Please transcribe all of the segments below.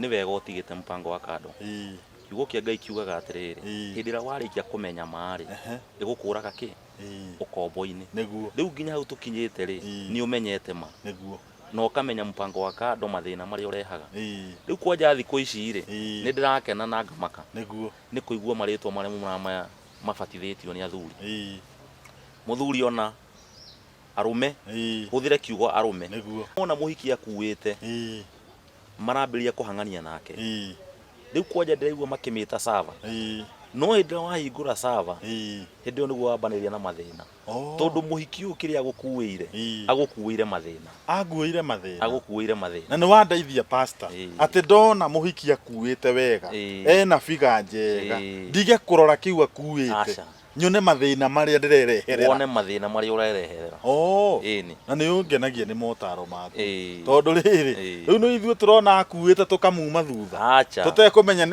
Nĩ wega ũtigĩte mũbango wa kando. Kiugo kĩa Ngai kiugaga atĩrĩrĩ, hĩndĩ ĩrĩa warĩkia kũmenya ma-rĩ, ĩgũkũraga kĩ? Ũkombo-inĩ. Nĩguo. Rĩu nginya hau tũkinyĩte rĩ, nĩ ũmenyete ma. Nĩguo. Na ũkamenya mũbango wa kando mathĩna marĩa ũrehaga. Rĩu kwanja thikũ ici rĩ, nĩ ndĩrakena na ngamaka. Nĩguo. Nĩ kũigua marĩtwa marĩa mabatithĩtio nĩ athuri. Mũthuri ona arũme, hũthĩre kiugo arũme. Nĩguo. Mona mũhiki akuĩte, marambĩrĩria kũhang'ania nake. Rĩu kwanja ndĩraigua makĩmĩta server. No hĩndĩ ĩrĩa wahingũra server, hĩndĩ ĩyo nĩguo wambanĩrĩria na mathĩna. Tondũ mũhiki ũyũ kĩrĩa agũkuĩire, agũkuĩire mathĩna. Anguĩire mathĩna. Agũkuĩire mathĩna. Na nĩ wandeithia pastor, atĩ ndona mũhiki akuĩte wega, ena figure njega, ndige kũrora kĩu akuĩte. Nyone mathĩna marĩa ndĩrereherera. Wone mathĩna marĩa ũrereherera. Oh. Ĩni. Na nĩ ũngenagia nĩ motaro maku. Ĩĩ. Tondũ rĩrĩ, Ĩĩ. rĩu nĩ ithuĩ tũrona akuĩte tũkamuma thutha. Acha. Tũtekũmenya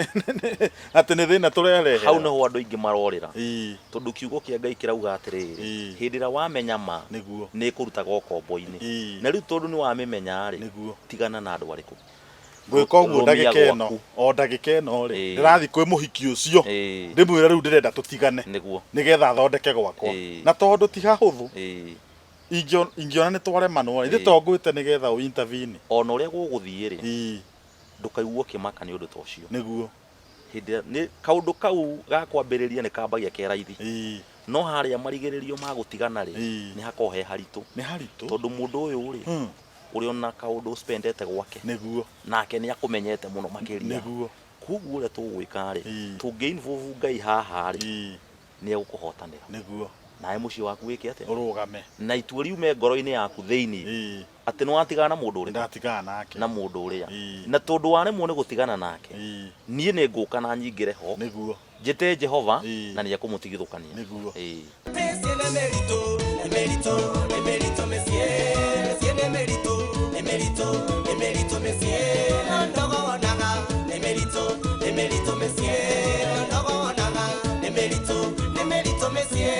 atĩ nĩ thĩna tũrereherera. Hau nĩho andũ aingĩ marorĩra. Ĩĩ. Tondũ kiugo kĩa Ngai kĩrauga atĩrĩrĩ, Ĩĩ. hĩndĩ ĩrĩa wamenya ma, Nĩguo. nĩ ĩkũrutaga ũkombo-inĩ. Ĩĩ. Na rĩu tondũ nĩ wamĩmenya rĩ, Nĩguo. tigana na andũ arĩkũ? Ngwĩka ũguo Rũmia ndagĩka ĩno, gwaku. o ndagĩka ĩno rĩ, Ĩĩ. ndĩrathiĩ kwĩ mũhiki ũcio, Ĩĩ. ndĩmwĩre rĩu ndĩrenda tũtigane, Nĩguo. nĩgetha athondeke gwakwa. Ĩĩ. Na tondũ ti hahũthũ, Ĩĩ. ingĩona nĩ twaremanwo rĩ, Ĩĩ. ithe to ngwĩte nĩgetha ũ intervene. Ona ũrĩa gũgũthiĩ rĩ, Ĩĩ. ndũkaigue ũkĩmaka nĩ ũndũ ta ũcio. Nĩguo. Hĩndĩ ĩrĩa, nĩ kaũndũ kau ga kwambĩrĩria nĩ kambagia ke raithi. Ĩĩ. No harĩa marigĩrĩrio ma gũtigana rĩ, Ĩĩ. nĩ hakoragwo he haritũ. Nĩ haritũ. Tondũ mũndũ ũyũ rĩ, ũrĩ ona kaũndũ ũspendete gwake. Nĩguo. Nake nĩ akũmenyete mũno makĩria. Nĩguo. Koguo ũrĩa tũgwĩka rĩ, Ĩĩ. tũngĩ involve Ngai haha rĩ, Ĩĩ. nĩ egũkũhotanĩra. Nĩguo. Nawe mũciĩ waku wĩke atĩa? Ũrũgame. Na itua riume ngoro-inĩ yaku thĩinĩ. Ĩĩ. Atĩ nĩ watigana na mũndũ ũrĩkũ? Ndatigana nake. Na mũndũ ũrĩa. Ĩĩ. Na tondũ waremwo nĩ gũtigana nake, Ĩĩ. niĩ nĩ ngũka na nyingĩre ho. Nĩguo. Njĩte Jehova Ĩĩ. na nĩ ekũmũtigithũkania. Nĩguo. Ĩĩ. Mĩciĩ nĩ mĩritũ, nĩ mĩritũ, nĩ mĩritũ mĩciĩ. Mĩciĩ nĩ mĩritũ, nĩ mĩritũ, nĩ mĩritũ mĩciĩ. No ndogonaga, nĩ mĩritũ, nĩ mĩritũ mĩciĩ. No ndogonaga, nĩ mĩritũ, nĩ mĩritũ mĩciĩ.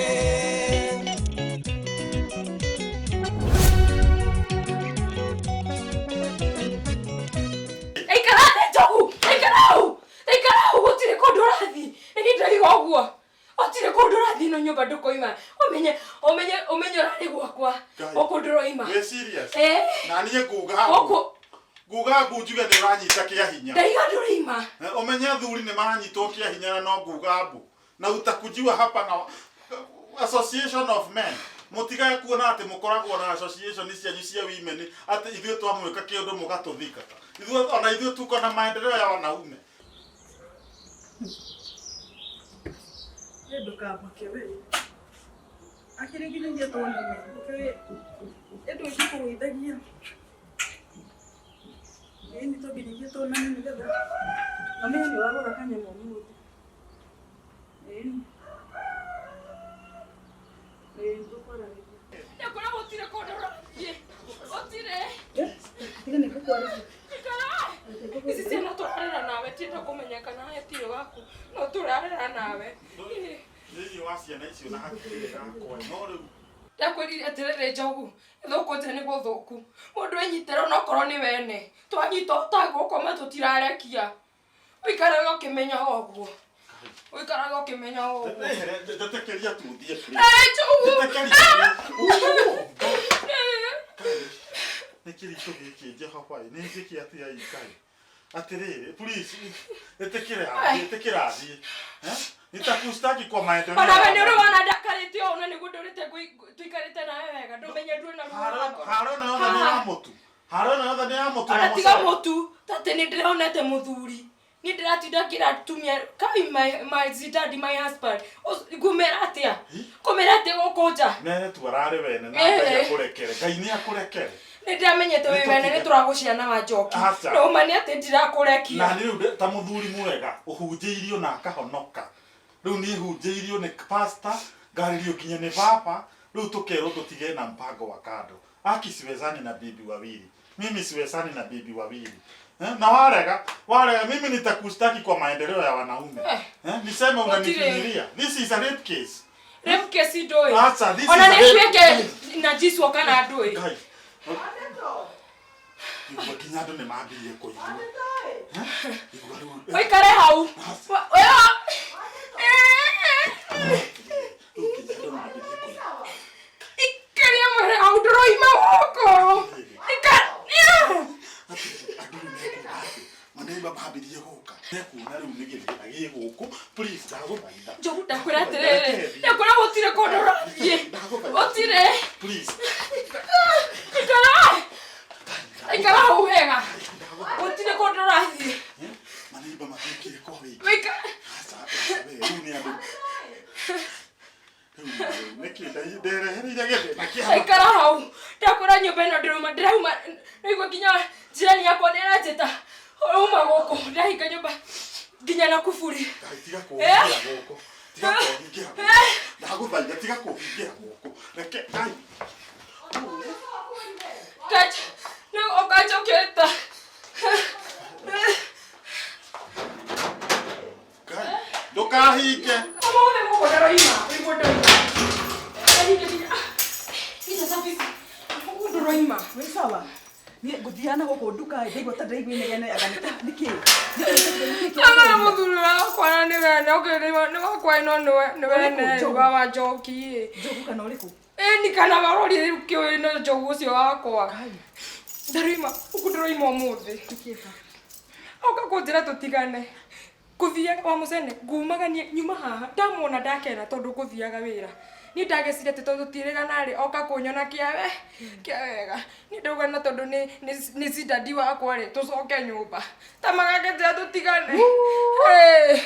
Ikara thĩ njogu, ikara hau, ikara hau gũtirĩ kũndũ ũrathiĩ. Nĩ niĩ ndĩroiga ũguo. Gũtirĩ kũndũ ũrathiĩ ĩno nyũmba ndũkoima. Ũmenye, ũmenye, ũmenye ũrarĩ gwakwa. Ngai. Gũkũ ndũroima. Wĩ serious? Eh. Na niĩ nguga mbu. Gũkũ Nguga mbu njuge nĩ ũranyita kĩa hinya. ndaiga ndũroima. Eh, Ũmenye athuri nĩ maranyitwo kĩa hinya na no nguga mbu. Na utakujiwa hapa na association of men. Mũtigage kuona atĩ mũkoragwo na association cianyu cia women atĩ ithuĩ twamwĩka kĩũndũ mũgatũthika. Ithuĩ ona ithuĩ tuko na maendeleo ya wanaume. We ndũkamake we. Akĩrĩ nginyagia tuonane. Ũkĩũĩ ĩndũ ĩngĩkũgũithagia. Ĩni to nginyagia tuonane nĩgetha mami nĩ wagũra kanyamũ ũmũthĩ. Ĩni. Ĩĩ tũkwaranĩria. Ndakora gũtirĩ kũndũ ũrathiĩ. Gũtirĩ. Tiga nĩ ngũkwarĩria. Ikara. Ici ciana tũrarera nawe tienda kũmenya kana he tirĩ waku. No tũrarera nawe. Thĩinĩ wa ciana icio na hakiri yakwa no rĩu Ndakwĩrire atĩrĩrĩ njogu, thũkũ nja nĩ gũthũku. Mũndũ enyitĩra onokorwo nĩ wene. Twanyita ũtagũkoma tũtirarekia. Ũikaraga ũkĩmenyaga ũguo. Ũikaraga ũkĩmenyaga ũguo. Ndehere ndetekeria tu thiĩ please. Eh, njogu! Ndetekeria. Nĩ kĩritũ gĩkĩ Jehova ĩ, nĩ njĩke atĩa ĩ Ngai. Atĩrĩrĩ, please, ĩtĩkĩra thiĩ, ĩtĩkĩra thiĩ. Eh? Nitakushtaki kwa maendeleo. Ona we ya nĩ ũrĩ wananchi. wona ndakarĩte ũũ na nĩguo ndũrĩte tũikarĩte nawe wega ndũmenye ndũrĩ na ruo rwa ngoro. Haro na yothe nĩ ya mũtu. Haro na yothe nĩ ya mũtu na Ona tiga mũcere. mũtu tatĩ nĩ ndĩronete mũthuri nĩ ndĩratinda ngĩra atumia kai my daddy my husband ngũmera atĩa ngũmera atĩa gũkũ nja Mere tu ararĩ wene na Eh. Ngai akũrekere. Ngai nĩ akũrekere. nĩ ndĩramenyete wĩ wene nĩ tũragũciana wa njoki Aca. no ma nĩ atĩ ndirakũrekia Na nĩ rĩu ta mũthuri mwega ũhunjĩirio na akahonoka. Rĩu niĩ hunjĩirio nĩ pastor, ngarĩrio nginya nĩ baba, rĩu tũkerwo tũtige na mpango wa kando. Aki siwezani na bibi wawili. Mimi siwezani na bibi wawili. Eh, na warega, warega mimi nitakushtaki kwa maendeleo ya wanaume. Eh. Eh, niseme Gũtirĩ. unanifinyilia. This is a rape case. Rape case ndũĩ Aca, this ona is a nĩ rape tuĩke na jiswo kana ndũĩ Ngai. Igua nginya andũ nĩ mambirie kũigua. Igua rĩu. Ũikare hau. Oya. Rĩu nginya andũ nĩ mambirie kũigua. Ikaria mwere hau ndũroima gũkũ. Ikara. Atĩrĩrĩ, andũ rĩu mekuga atĩ maneiba mambirie gũka. Mekuona rĩu nĩ gĩthĩna gĩ gũkũ. Please, ndagũthaitha. Njogu ndakwĩra atĩrĩrĩ. Ndakwĩra gũtirĩ kũndũ ũrathiĩ. Gũtirĩ. Please. Ikara. Ikara hau wega. Gũtirĩ kũndũ ũrathiĩ. Maneiba matuĩkire kwa wĩingĩ. Wĩikare. Aca, aca, we, rĩu nĩ andũ. Rĩu nĩkĩ nderehereire gĩthĩna kĩa Ikara hau. Ndakwĩra nyũmba ĩno ndĩrauma ndĩrauma. Nĩguo nginya jirani yakwa nĩ aranjĩta. Uma gũkũ. Ndahinga nyũmba nginya na kuburi. Ngai, tiga kũhingĩra gũkũ. Tiga kũhingĩra gũkũ. Ndagũthaitha tiga kũhingĩra gũkũ. Reke Ngai. Kacha. Nĩ ũkanjoketa. Ngai. Ndũkahinge. Ũmũthĩ gũkũ ndĩroima. Nĩguo ndĩroima. Ndahinga nginya. Nginya cabici. Gũkũ ndĩroima. Wĩ sawa? Niĩ ngũthiaga na gũkũ nduka ndaigua ta ndaigua inegene anga nĩ ta- nĩkĩ? Anga mũthuri wakwa na nĩ wene ũkĩrĩma nĩ wakwa ĩno nĩwe nĩ wene Ũrĩkũ, Njogu? wa wa njoki ĩ. Njogu kana ũrĩkũ? Ĩni kana warori rĩu kĩũĩ no njogu ũcio wakwa. Ndaroima gũkũ ndĩroima ũmũthĩ. Nĩkĩ? Oka kũnjĩra tũtigane. Ngũthiaga wa mũcene ngumaganie nyuma haha ndamwona ndakena tondũ ngũthiaga wĩra. Niĩ ndagecire atĩ tondũ tũtiĩrĩgana rĩ oka kũnyona kĩa we kĩa wega. Niĩ ndauga na tondũ nĩ nĩ cidadi wakwa rĩ tũcoke nyũmba. Ta magakĩnjĩra tũtigane. Hey.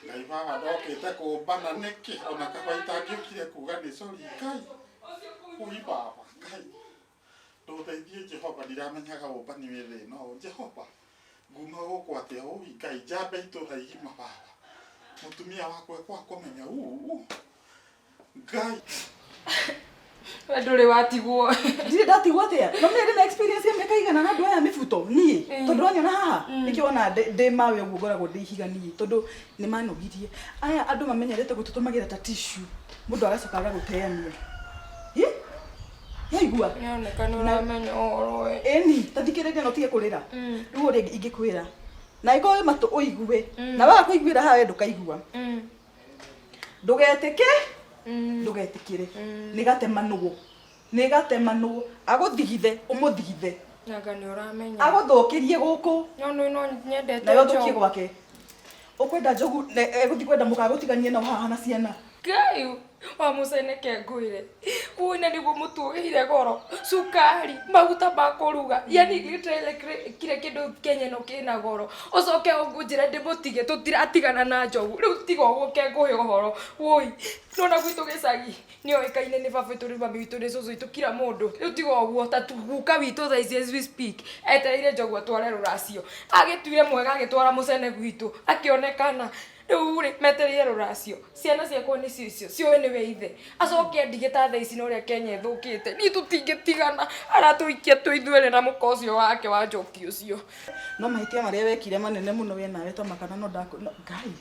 Ngai baba ndokĩte kũmbana nĩkĩ ona kaba itangĩũkire kuga nĩ sorry Ngai. Ui baba Ngai. Ndũndeithie Jehova ndiramenyaga ũmbani wĩ thĩna ũyũ Jehova. Nguma gũkũ atĩa ui Ngai njambe itũra igima baba. Mũtumia wakwa ekwaga kũmenya uu. Ngai. We ndũrĩ watigwo. Ndirĩ ndatigwo atĩa? No mĩrĩ na experience ya mĩaka igana na andũ aya mĩbuto niĩ tondũ wanyona haha nĩkĩo wona ndĩ mawe ũguo ngoragwo ndĩ ihiga niĩ tondũ nĩ manogirie. Aya andũ mamenyerete gũtũtũmagĩra ta tissue mũndũ agacoka agagũteania. Ĩ? Waigua? Nĩoneka nĩ ũramenya ũhoro we. Ĩni, ta thikĩrĩria na ũtige kũrĩra. Rĩu ũrĩa ingĩkwĩra. Na ĩkorwo wĩ matũ ũigue. Na waga kũiguĩra haha we ndũkaigua. Ndũgetĩke, ndũgetĩkĩre. Nĩ gatemanwo. Nĩ gatemanwo. Agũthigithe, ũmũthigithe. Nanga nĩ ũramenya. Agũthũkĩrie gũkũ. No nĩ no nyendete Nawe ũthũkie Njogu. gwake. Ũkwenda njogu egũthiĩ kwenda mũkagũtiganie nao haha na ciana. Ngai wa mũceneke ngwĩre wona nĩguo mũtu ũgĩire goro cukari maguta ma kũruga yani literally kira kĩndũ Kenya ĩno kĩna goro ũcoke ũnjĩre ndĩmũtige tũtiratigana na njogu rĩu tiga ũguo ke ngũhe ũhoro woi nona gwitũ gĩcagi nĩoĩkaine nĩ baba witũ nĩ mami witũ nĩ cũcũ witũ kila mũndũ rĩu tiga ũguo ta guka witũ thaa ici as we speak etereire njogu atware rũracio agĩtuire mwega agĩtwara mũcene gwitũ akĩonekana rĩu rĩ metereire rũracio ciana ciakwa nĩcio icio ciũĩ nĩwe ithe acoke andige ta thaa ici na ũrĩa Kenya ĩthũkĩte niĩ tũtingĩtigana aratũikia twĩ ithuerĩ na mũka ũcio wake wa njoki ũcio No mahĩtia marĩa wekire manene mũno we nawe ta makana no ndakũ no Ngai.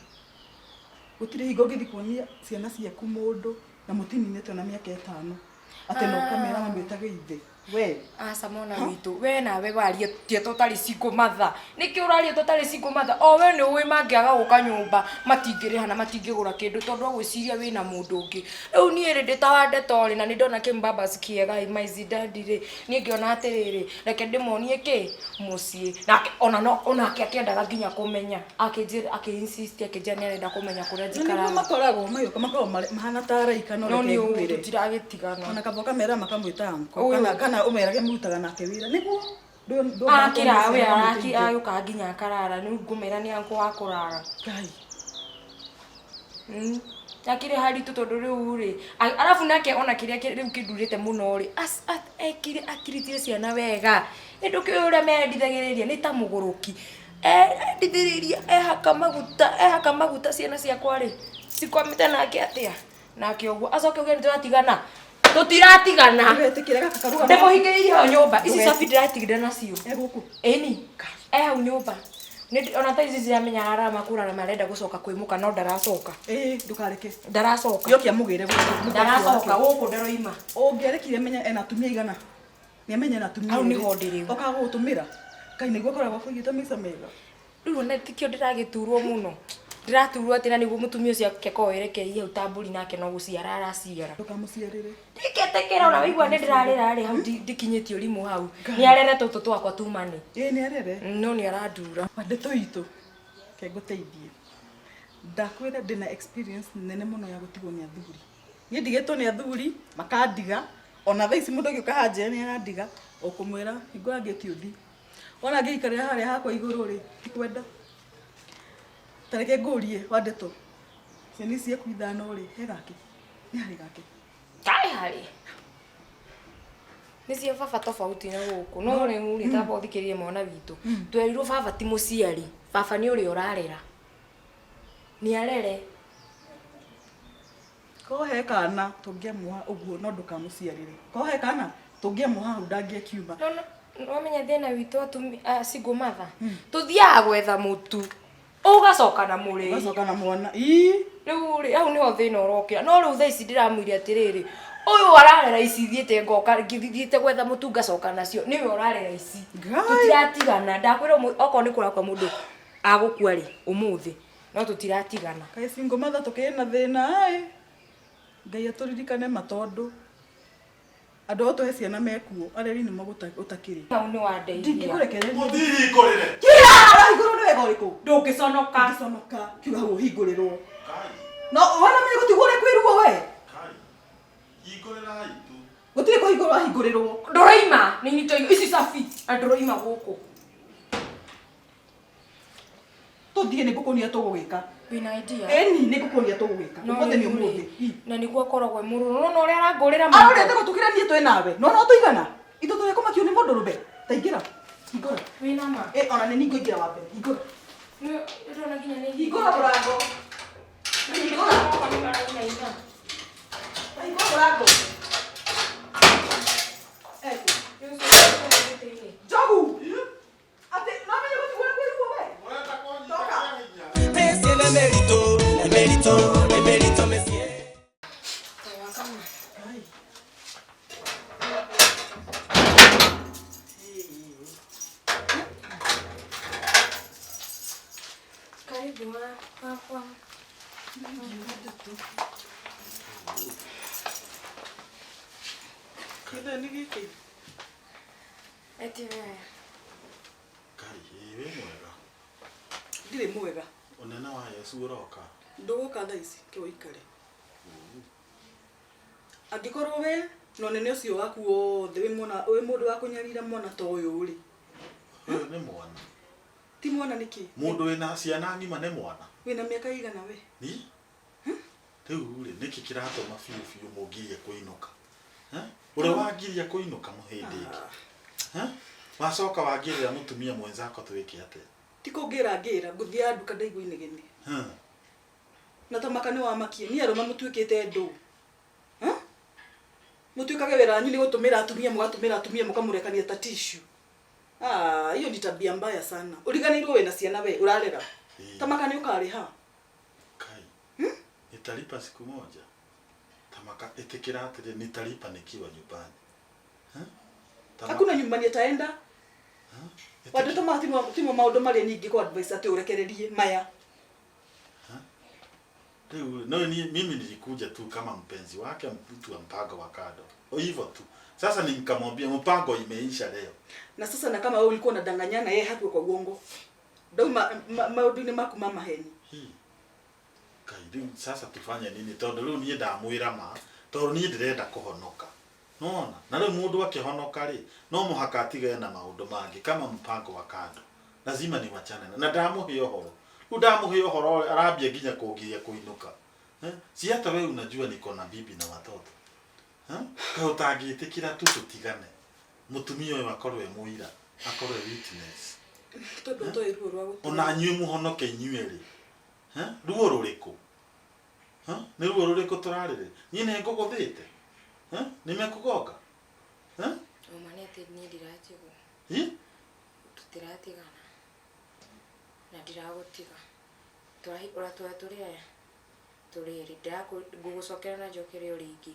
Gũtirĩ hingo ũngĩthiĩ kuonia ciana ciaku mũndũ na mũtininĩte ona mĩaka ĩtano atĩ no ũkamera mamwĩtage ithe. We. Aca mwana witũ we nawe warie tie tũtarĩ single mother nĩkĩ ũraria tũtarĩ single mother o we nĩ ũĩ mangĩaga gũka nyũmba matingĩrĩha na matingĩgũra kĩndũ tondũ agwĩciria wĩna mũndũ ũngĩ rĩu niĩ rĩ ndĩ ta wa ndeto rĩ na nĩ ndona kĩmbabas kĩega ĩ my zidadi rĩ niĩ ngĩona atĩrĩrĩ reke ndĩmonie kĩ mũciĩ nake ona no onake akĩendaga nginya kũmenya akĩnjĩra akĩ insist akĩnjĩra nĩ arenda kũmenya kũrĩa Na nĩguo njikaraga makoragwo magĩũka makoragwo mahana ta araika no no reke nĩ ũũ ngwĩre. tũtiragĩtigana Ona kaba ũkamera makamwĩta uncle Ũyũ. kana kana ũmerage mũrutaga nake wĩra nĩguo akĩra we araki agĩũkaga nginya akarara nĩ ngũmera nĩ anko wa kũrara Ngai. Akĩrĩ haritũ tondũ rĩu rĩ arabu nake ona kĩrĩa rĩu kĩndurĩte mũno rĩ ekire akiritire ciana wega nĩ ndũkĩũĩ ũrĩa mendithagĩrĩria nĩ ta mũgũrũki endithĩrĩria ehaka maguta ciana ciakwa rĩ cikwamĩte nake atĩa nake ũguo acoke uge nĩ tũratigana tũtiratigana Ndũgetĩkĩre gaka karũgamo. Ndĩmũhingĩrĩirie hau nyũmba ici Ndũgetĩkĩre. cabi ndĩratigire nacio E gũkũ. Ĩni e hau nyũmba ona thaa ici ciramenya ararama kũrarama arenda gũcoka kwĩmũka no ndaracoka. Ĩĩ ndũkareke. Ndaracoka. Yoke amũgĩre gũkũ. Ndaracoka gũkũ ndaroima. Ũngĩarekire menya ena atumia igana. Nĩ amenye na atumia. Hau nĩho ndĩ rĩu. Okaga gũgũtũmĩra. Kaĩ nĩguo akoragwo akũigĩte maica mega. Rĩu ona tikĩo ndĩragĩturwo mũno. Ndĩraturwo atĩ na nĩguo mũtumia ũcio akekorwo erekereirie hau ta mbũri nake no gũciara araciara. Ndũkamũciarĩre. Ndingĩtĩkĩra ona waigua nĩ ndĩrarĩra rĩ hau ndikinyĩtie ũrimũ hau. Nĩ arere tũtũ twakwa tumani. Ĩĩ nĩ arere. No nĩ arandura. Ndeto itũ. Reke ngũteithie. Ndakwĩra ndĩna experience nene mũno ya gũtigwo nĩ athuri. Niĩ ndigĩtwo nĩ athuri, makandiga. Ona thaa ici mũndũ angĩũka haha njĩre nĩ arandiga, ũkũmwĩra hingũra ngĩti ũthiĩ. Wona ngĩikarĩra harĩa hakwa igũrũ rĩ, ndikwenda. Ta reke ngũrie Wandeto, ciana ici ciaku ithano rĩ, he gake? Nĩ harĩ gake? Kaĩ harĩ. Nĩ cia baba tofauti na gũkũ. No rĩu rĩ, tamba ũthikĩrĩrie mwana witũ. Twerirwo baba ti mũciari. Baba nĩ ũrĩa ũrarera. Nĩ arere. Korwo he kana tũngĩamuoha ũguo no ndũkamũciarĩre. Korwo he kana tũngĩamuoha hau ndangĩakiuma. No no wamenya thĩna witũ atumia single mother. Tũthiaga gwetha mũtu. Ũgacoka na mũrĩi. Ũgacoka na mwana. Ii. Rĩu rĩ, hau nĩho thĩna ũrokĩra. No rĩu thaa ici ndĩramwĩre atĩrĩrĩ, ũyũ ararera ici thiĩte ngoka ngĩthiĩte gwetha mũtu ngacoka nacio, nĩwe ũrarera ici. Ngai. Tũtiratigana. Ndakwĩra okorwo nĩ kũrakua mũndũ agũkua rĩ, ũmũthĩ, no tũtiratigana. Kaĩ single mother tũkĩrĩ na thĩna ĩ. Ngai atũririkane ma tondũ andũ othe tũhe ciana mekuo, areri nĩmo ũtakĩrĩ. Hau nĩ wandeithia. Ndingĩkũrekereria. Mũthihingũrĩre. Kira! Ũrahingũrwo nĩ wega ũrĩkũ? Ndũngĩconoka. Ndũngĩconoka. Kiuga hau ũhingũrĩrwo. No wona menya gũtigwo ũrĩa kwĩruo we. Hingũrĩrai tu. Gũtirĩ kũhingũrwo ahingũrĩrwo. Ndũroima nĩ nyito ici cabi na ndũroima gũkũ. Tũthiĩ nĩ ngũkũnia tũgũgĩka. Wĩna idea? Ĩni nĩ ngũkũnia tũgũgĩka. Ũmũthĩ nĩ ũmũthĩ. Na nĩguo akoragwo e mũrũrũ. No ũrĩa arangũrĩra Arorete gũtũkĩra niĩ twĩ nawe. No no tũigana. Ithuĩ tũrĩ kũmakio nĩ mũndũ rũme. Ta ingĩra. Hingũra. Wĩna ma? Ĩ ona nĩ niĩ ngũingĩra wa mbere. Hingũra. Ndĩrona nginya nĩ Hingũra mũrango. Hingũra. Nĩ marainaina. Hingũra mũrango. Eku. Njogu. Atĩ no menye gũtigwo nĩ kwĩruo we. Toka. Mĩciĩ nĩ mĩritũ, nĩ mĩritũ, nĩ mĩritũ mĩciĩ. Karibu wa. Kĩndũ nĩ gĩkĩ. Eti wewe. Ngai, wĩ mwega. Ndirĩ mwega. Ũnene wa Yesu ũroka. Ndũgũka thaa ici ke ũikare. Angĩkorwo we na ũnene ũcio waku wothe wĩ mwana wĩ mũndũ wa kũnyarira mwana ta ũyũ rĩ. Ũyũ nĩ mwana. Ti mwana nĩkĩ? Mũndũ wĩna ciana ng'ima nĩ mwana. Wĩna mĩaka ĩigana we? Ni? Rĩu rĩ, nĩkĩ kĩratũma biũ biũ mũngirie kũinũka? Ũrĩa wangiria kũinũka mũhĩndĩ ĩngĩ. Wacoka wangĩrĩra mũtumia mwenzako twĩke atĩa? Ti kũngĩra ngĩra, ngũthiaga nduka ndaigua inegene. Na tamaka nĩ wamakie, niĩ arũme mũtuĩkĩte ndũ. Mũtuĩkage wĩra wanyu nĩ gũtũmĩra atumia, mũgatũmĩra atumia mũkamũrekania ta tissue. Ah, hiyo ni tabia mbaya sana. Ũriganĩirwo wĩna ciana we, ũrarera. Tamaka nĩ ũkarĩha. Kai. Nitalipa siku moja. Tamaka ĩtĩkĩra atĩrĩ nitalipa nikiwa nyumbani. Hakuna nyumbani ataenda. Watoto ma timo maũndũ marĩa nyingĩ kwa advice atĩ ũrekererie maya. Rĩu no ni mimi nilikuja tu kama mpenzi wake, mtu wa mpango wa kado. Hivyo tu. Sasa nikamwambia mpango imeisha leo. Na sasa na kama wewe ulikuwa unadanganyana yeye hakuwa kwa uongo. Ndauma maũndũ-inĩ maku ma maheni. Kai rĩu sasa tufanye nini tondũ rĩu niĩ ndamwĩra ma tondũ niĩ ndĩrenda kũhonoka. Nona na rĩu mũndũ akĩhonoka rĩ no mũhaka atigane na maũndũ mangĩ kama mpango wa kando. Lazima ni wachane na ndamũhe ũhoro. Rĩu ndamũhe ũhoro arambia nginya kũngiria kũinũka. Si hata wewe unajua niko na bibi na watoto. Kaĩ ũtangĩtĩkĩra tu tũtigane. Mũtumia ũyũ akorwo e mũira, akorwo e witness. Tondũ ũtoĩ ruo rwa gũtũra. Ona inyuĩ mũhonoke inyuĩ erĩ. Ruo rũrĩkũ? Nĩ ruo rũrĩkũ tũrarĩrĩ? Niĩ nĩ ngũgũthĩte. Nimekugonga? Ũma nĩ atĩ niĩ ndiratigwo. Tũtiratigana. Na ndiragũtiga. Tũrahingũra tũrĩ aya. Tũrĩ erĩ. Ngũgũcokera na njokere o rĩngĩ.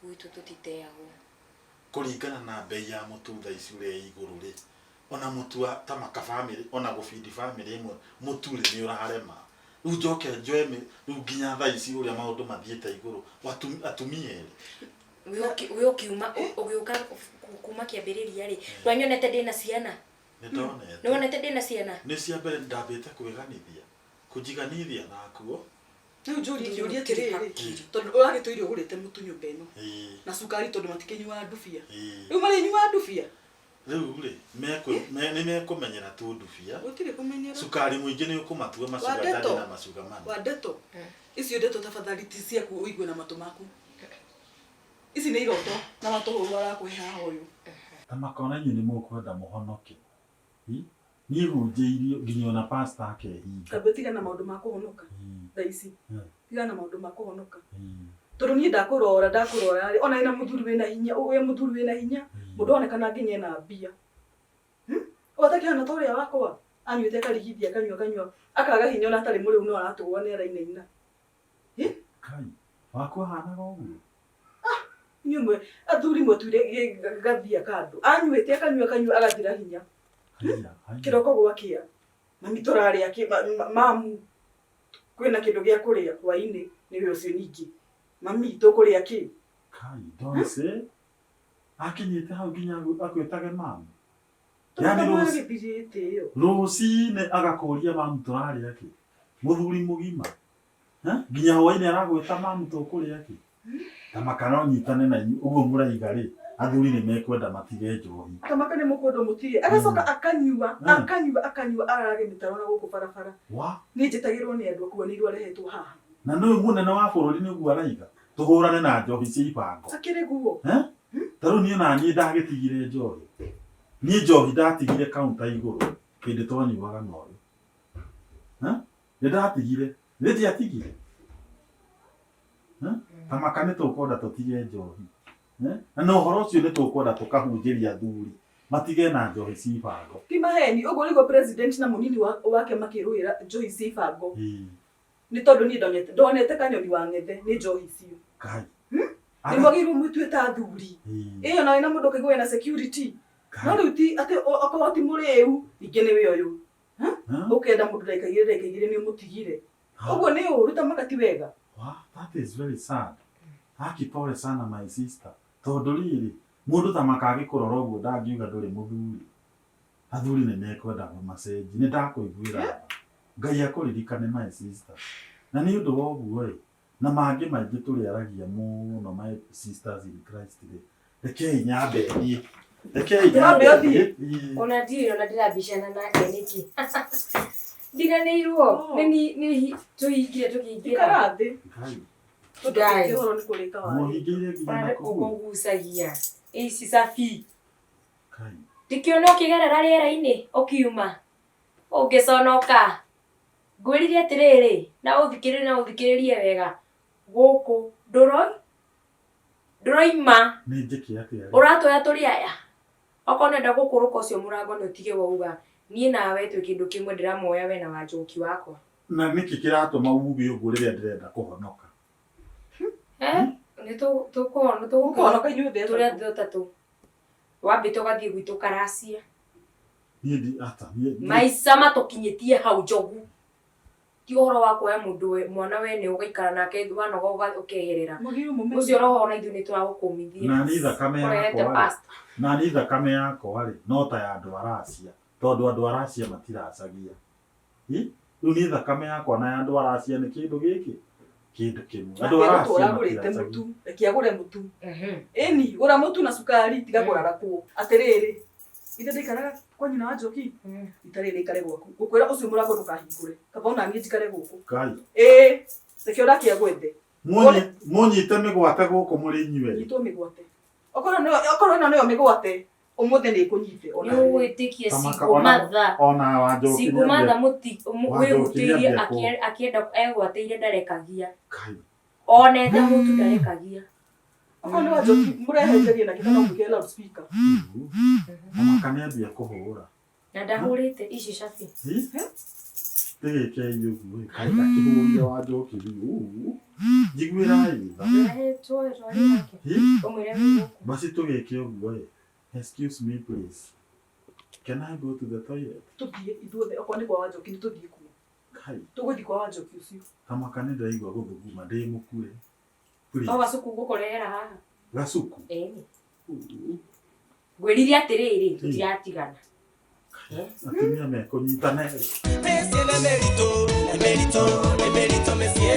Gwitũ tũtiteagwo. Kũringana na mbei ya mũtu thaa ici ũrĩa ĩ igũrũ rĩ, ona mũtu wa ta maka bamĩrĩ ona gũbindi bamĩrĩ ĩmwe mũtu rĩ nĩ ũrarema. Rĩu njoke njoe rĩu nginya thaa ici ũrĩa maũndũ mathiĩte igũrũ, atumia erĩ. We ũkiuma ũgĩũka kuma kĩambĩrĩria rĩ, ndwanyonete ndĩna ciana? Nĩ ndonete. Nĩ wonete ndĩna ciana? Nĩ cia mbere ndambĩte kwĩganithia, kũnjiganithia nakuo. Rĩu njũrie kĩũria atĩrĩrĩ, tondũ ũragĩtũire ũgũrĩte mũtu nyũmba ĩno na cukari tondũ matikĩnyuaga ndubia. Rĩu marĩnyuaga ndubia? Rĩu rĩ, nĩ mekũmenyera tu ndubia. Gũtirĩ kũmenyera. Cukari mũingĩ nĩ ũkũmatua ma sugar daddy na ma sugar mummy. Wa ndeto, icio ndeto tafadhali ti ciaku ũigue na matũ maku. Ici nĩ iroto na matũhũhũ arakũhe haha ũyũ. Ta makona inyuĩ nĩ mũkwenda mũhonoke. Hi? Niĩ hunjĩirio nginya ona pastor akehinga. Kambe tiga na maũndũ ma kũhonoka thaa ici. Tiga na maũndũ ma kũhonoka. Tondũ niĩ ndakũrora ndakũrora rĩ, ona wĩna mũthuri wĩna hinya, wĩ mũthuri wĩna hinya, mũndũ onekana nginya ena mbia. Ũyũ atakĩhana ta ũrĩa wakwa, anyuĩte akarigithia akanyua akanyua, akaga hinya ona atarĩ mũrĩu no aratũgũa nĩ arainaina. Kai, waku ahanaga ũguo? Ah, inyuĩ mwe athuri mwetuire gathia kandũ. Anyuĩte akanyua akanyua agathira hinya. Haiya, haiya. Kĩroko gwakĩa, mami tũrarĩa kĩ, mamu kwĩna kĩndũ gĩa kũrĩa hwainĩ, nĩwe ũcio ningĩ. Mami tũkũrĩa kĩ? Kai, don't say. Akinyĩte hau nginya akwĩtage mamu. Tondũ Yaani kamwagĩthirĩte ĩyo. Rũcinĩ agakũria mamu tũrarĩa kĩ? Mũthuri mũgima. Eh? Nginya hwainĩ aragwĩta mamu tũkũrĩa kĩ? Ta maka no nyitane na inyuĩ ũguo mũraiga rĩ, athuri nĩ mekwenda matige njohi. Kamaka nĩ mũkwendwo mũtige. Agacoka akanyua, akanyua, akanyua ararage mĩtaro na gũkũ barabara. Wa? Niĩ njĩtagĩrwo nĩ andũ akua nĩ irua arehetwo haha. Na nĩwe mũnene wa bũrũri nĩguo araiga tũhũrane na njohi cia ibango. Akĩrĩ guo. Eh? Ta rĩu niĩ na niĩ ndagĩtigire njohi. Niĩ njohi ndatigire counter igũrũ hĩndĩ twanyuaga na ũyũ. Eh? Nĩ ndatigire. Nĩ ndiatigire. Eh? Ta maka nĩ tũkwenda tũtige njohi. Eh? Na na ũhoro ũcio nĩ tũkwenda tũkahunjĩria athuri matige na njohi cia ibango. Ti maheni, ũguo nĩguo president na mũnini wake makĩrũĩra njohi cia ibango. Ĩĩ. Nĩ tondũ niĩ ndonete, ndonete kanyoni wa ng'ethe nĩ njohi icio. Kai. Nĩ mwagĩrĩirwo mwĩtue ta athuri. Ĩĩ. Ĩyo na wĩna mũndũ ũkaigua wĩna security. Kai. No rĩu ti atĩ okorwo ti mũrĩu, ningĩ nĩwe ũyũ. Huh? Ũkenda mũndũ ndagĩka igĩrĩ, ndagĩka igĩrĩ nĩ ũmũtigire. Ha? Ũguo nĩ ũru ta maka ti wega. Wow, that is very sad. Aki pole sana my sister. Tondũ rĩrĩ, mũndũ ta maka agĩkũrora ũguo ndangiuga ndũrĩ mũthuri. Athuri nĩ mekwenda macenji. Nĩ ndakũiguĩra tha. Ngai akũririkane my sister. Na nĩ ũndũ wa ũguo rĩ, na mangĩ maingĩ tũrĩaragia mũno my sisters in Christ rĩ, rekei nyambe thiĩ. Rekei nyambe Wambe ũthiĩ. thiĩ. Ona ndirĩ ona ndĩrabicana nake nĩkĩ. Ndiganĩirwo. Oh. Nĩ nĩ tũhingire tũkĩingĩra. Ikara thĩ. Ngai, Tondũ Ngai. tũkĩ ũhoro nĩ kũrĩka warĩ. mũhingĩire nginya na kũu. Ũkũgucagia. Ici cabi. Ngai. Ndikĩona ũkĩgerera rĩera-inĩ ũkiuma. Ũngĩconoka. Ngwĩrire atĩrĩrĩ, na ũthikĩrĩrie na ũthikĩrĩrie wega. Gũkũ ndũroima. Nĩ njĩke atĩa rĩu? Ũratũoya tũrĩ aya. Okorwo nĩũrenda gũkũrũka ũcio mũrango nĩ ũtige wauga niĩ nawe twĩ kĩndũ kĩmwe ndĩramuoya we na Wanjoki wakwa. Na nĩkĩ kĩratũma uge ũguo rĩrĩa ndĩrenda kũhonoka? Eh? Nĩ tũkũhonoka Mũkũhonoka inyuothe tũrĩ atatũ. atatũ. Wambĩte ũgathiĩ gwitũ karacia. Niĩ ndi ata, niĩ niĩ- Maica matũkinyĩtie hau njogu. Ti ũhoro wa kuoya mũndũ mwana wene ũgaikara nake wanoga ũkeherera. Mwagĩrĩirwo mũmenye. Ũcio roho ona ithuĩ nĩ tũragũkũmithia. Na niĩ thakame Ũrehete yakwa rĩ, pastor. na niĩ thakame yakwa rĩ, no ta ya andũ a Racia, tondũ andũ a Racia matiracagia. Ĩ? Rĩu niĩ thakame yakwa na ya andũ a Racia nĩ kĩndũ gĩkĩ? Kĩndũ kĩmwe. Andũ a Nake Racia gũtũra agũrĩte matiracagia. mũtu, reke agũre mũtu. Ĩni, gũra mũtu na cukari, tiga kũrarakwo. Atĩrĩrĩ, ithe ndaikaraga kwa nyina wa Njoki, itarĩ nĩ ikare gwaku. Ngũkwĩra ũcio mũrango ndũkahingũre. Kaba ona niĩ njikare gũkũ. Ngai. Ĩĩ, reke onake agwethe. Mũnyite mĩgwate gũkũ mũrĩ inyuerĩ. Nyitwo mĩgwate. Okorwo okorwo ĩno nĩyo mĩgwate, ũmũthĩ nĩ ĩkũnyite ona. Nĩ ũgwĩtĩkia Tamaka, cigũmatha. Ona Wanjoki Cigũmatha nĩambia- mũti Wanjoki wĩhutĩirie nĩambia kũ- akĩenda egwatĩire ndarekagia. Ngai. Onete mũtu ndarekagia. Okorwo nĩ Wanjoki mũrehenjerie na kĩkana ũmwĩkĩre loudspeaker. Tamaka nĩambia kũhũra. Na ndahũrĩte ici cabi. Hi? Ndĩgĩkei ũguo ĩ, kaĩ ndakĩhũrire wa Njoki biũ. Njiguĩrai tha. Hi? Ũmwĩre wĩ gũkũ. Basi tũgĩke ũguo ĩ. Excuse me please. Can I go to the toilet? Tũthiĩ ithuothe okorwo nĩ kwa Wanjoki nĩ tũthiĩ kuo. Kai, Tũgũthiĩ kwa Wanjoki ũcio. tamaka nĩ ndĩraigua gũthuguma ndĩ mũkue. No Please. gacuku ngũkũrehera haha. Gacuku. Ĩni. Ngwĩrire atĩrĩrĩ, tũtiratigana. Atumia mekũnyitana ĩ. Mĩciĩ nĩ mĩritũ, nĩ mĩritũ, nĩ mĩritũ mĩciĩ.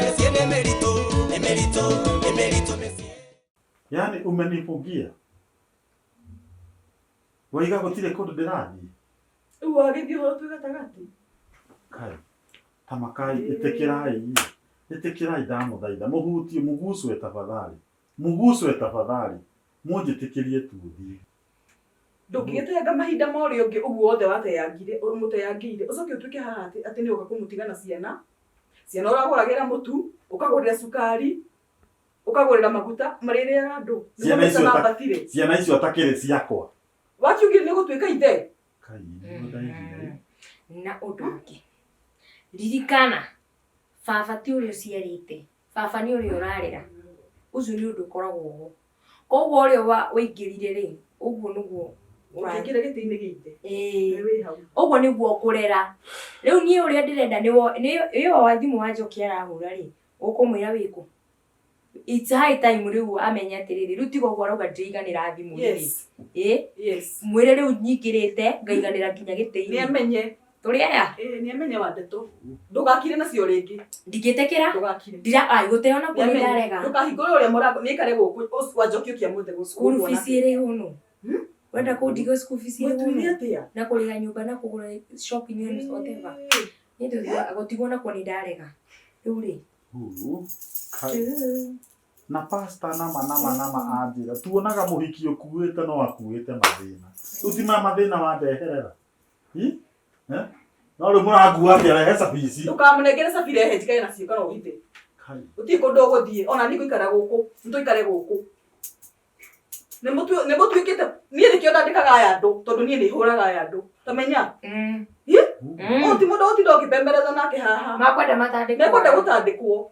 Mĩciĩ nĩ mĩritũ, nĩ mĩritũ, nĩ mĩritũ mĩciĩ. Yaani umenifungia. Waiga gũtirĩ kũndũ ndĩrathiĩ. Rĩu wagĩthiĩ ũhoro twĩ gatagatĩ. Kai. Tamakai ĩtĩkĩrai. Ĩtĩkĩrai ndamũthaitha. Mũhutie mũgucwe tafadhali. Mũgucwe tafadhali. Mũnjĩtĩkĩrie tu thiĩ. Ndũngĩgĩteanga mahinda ma ũrĩa ũngĩ ũguo wothe wateangire ũmũteangĩire ũcoke ũtuĩke haha atĩ atĩ nĩ ũka kũmũtiga na ciana ciana ũragũragĩra mũtu ũkagũrĩra cukari ũkagũrĩra maguta marĩrĩaga andũ nĩguo Ciana mbeca icio ta- mambatire Ciana icio atakĩrĩ ciakwa. wakiugire nĩ gũtuĩka ithe. Kai, nĩguo ndaiguire. Na ũndũ ũngĩ. Ririkana, baba ti ũrĩa ũciarĩte, baba nĩ ũrĩa ũrarera. Ũcio nĩ ũndũ ũkoragwo ho. Koguo ũrĩa waingĩrire rĩ, ũguo nĩguo ũra- ũkĩingĩra gĩtĩ-inĩ gĩa ithe Ĩĩ. nĩ wĩ hau. Ũguo nĩguo ũkũrera. Rĩu niĩ ũrĩa ndĩrenda nĩ ĩyo wa thimũ wa Njoki arahũra rĩ, ũkũmwĩra wĩkũ? It's high time rĩu amenye atĩrĩrĩ, rĩu tiga ũguo arauga ndĩraiganĩra thimũ rĩ. Yes. Ĩ, Yes. mwĩre rĩu nyingĩrĩte ngaiganĩra nginya Nĩ gĩtĩ-inĩ. amenye. Tũrĩ aya? Ĩĩ nĩ amenye wa ndeto. Ndũgakire nacio rĩngĩ. Ndingĩtĩkĩra. Ndũgakire. Ndira ai gũteo nakuo Nĩ nĩ amenye. ndarega. Ndũkahingũre ũrĩa mũrango nĩ aikare gũkũ wa Njoki ũkia mũthe gũkũ. School fees ĩrĩ hũnũ. Wenda kũndiga school fees ĩrĩ Mwĩtuire hũnũ. atĩa? Na kũrĩha nyũmba na kũgũra shopping and whatever. Niĩ gũtigwo nakuo nĩ ndarega. Rĩu rĩ. Uu, kai. Na pasta nama nama nama anjĩra tuonaga mũhiki ũkuĩte no akuĩte mathĩna. Rĩu ti ma mathĩna wandeherera. Hi? Eh? No rĩu mũrangua atĩa rehe cabi ici. Ndũkamũnengere cabi rehe njikare nacio kana ũhithe. Kai. Gũtirĩ kũndũ ũgũthiĩ ona niĩ ngũikara gũkũ nĩtũikare gũkũ. Nĩ mũtuĩkĩte niĩ nĩkĩo ndandĩkaga aya andũ tondũ niĩ nĩ hũraga aya andũ. Tamenya. Hi? Ũyũ ti mũndũ ũtinda ũkĩbembereza nake haha. Makwenda matandĩkwo. Mekwenda gũtandĩkwo.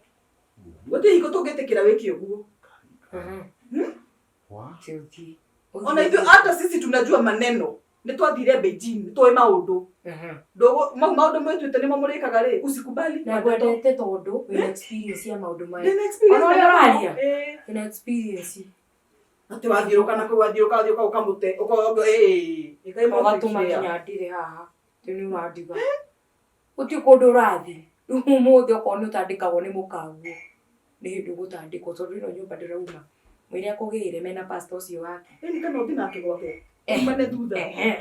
Gũtirĩ hingo tũngĩtĩkĩra wĩke ũguo. Wa? Tũthiĩ. Ona ithuĩ hata sisi tunajua maneno. Nĩ twathire Beijing, nĩ tũĩ maũndũ. Ndũgũ mau maũndũ mwĩtuĩte nĩmo mũrĩkaga rĩ, usikubali. Na ngwendete tondũ wĩna experience ya maũndũ maya. Ndĩna experience. Ona ũrĩa ũraria. Ĩĩ. Wĩna experience. Atĩ wathiũrũka na kũu wathiũrũka wathiũrũka ũkamũte ũkoga ĩĩ ĩkai Ũgatũma nginya ndire haha. Rĩu nĩ ũrandiga. Gũtirĩ kũndũ ũrathiĩ. Rĩu ũmũthĩ okorwo nĩ ũtandĩkagwo nĩ mũkaguo. Nĩ hĩndĩ ũgũtandĩkwo tondũ ĩno nyũmba ndĩrauma. Mwĩre akũgĩre mena pastor ũcio wake. Ĩni kana ũthiĩ nake gwake. Eh. Umane thutha. Ehe.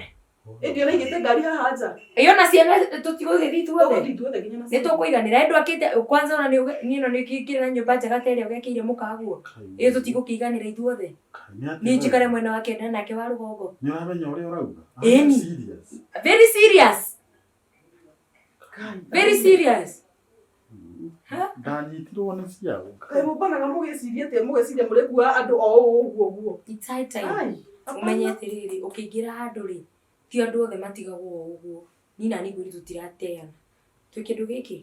Ĩndĩ ũraigĩte ngari haha nja. Ĩyo na ciana tũtigũgĩthiĩ ithuothe. Tũgũthiĩ ithuothe nginya na Nĩ ciana. tũkũiganĩra andũ akĩte kwanza ona nĩ niĩ no nĩkĩingĩre na nyũmba njega ta ĩrĩa ũgekĩire mũkaguo. Ĩyo tũtigũkĩiganĩra ithuothe. Kai, nĩ atĩa Niĩ njikare we? mwena wa kĩanda nake wa rũgongo. Nĩ ũramenya ũrĩa ũrauga? Are you Ĩni. serious? Very serious. Kai. Very serious. Ha? Ndanyitirwo nĩ ciao. Kaĩ mũmbanaga mũgĩciria atĩa mũgeciria mũrĩkua andũ o ũũ ũguo ũguo. It's high time. Ai. hapana. Ũmenye atĩrĩrĩ, ũkĩingĩra handũ rĩ, ti andũ othe matigagwo o ũguo. Niĩ na niĩ ngwĩrire tũtirateana. Twĩ kĩndũ gĩkĩ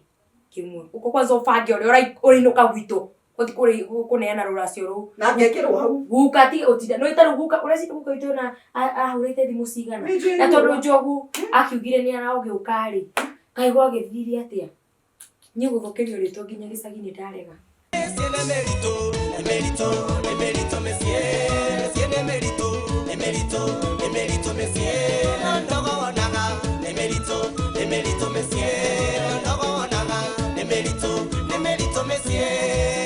kĩmwe. Ũka kwanza ũbange ũrĩa ũrĩinũka gwitũ. Gũthiĩ kũneana rũracio rũu. Na ngekĩrwo hau. Guka ti ũtinda. No ĩtarĩ guka ũreciria guka witũ na ahũrĩte thimũ cigana. Nĩ njũĩ Na tondũ guka. Njogu akiugire nĩ aragĩũka rĩ, kaĩ gwagĩthire atĩa? Niĩ gũthũkĩrio rĩtwa nginya gĩcagi-inĩ ndarega. Mĩciĩ nĩ mĩritũ, nĩ mĩritũ, nĩ mĩritũ mĩciĩ. Mĩciĩ nĩ mĩritũ, nĩ mĩritũ, nĩ mĩritũ mĩciĩ. No ndogo wonaga, nĩ mĩritũ, nĩ mĩritũ mĩciĩ. No ndogo wonaga, nĩ mĩritũ, nĩ mĩritũ mĩciĩ.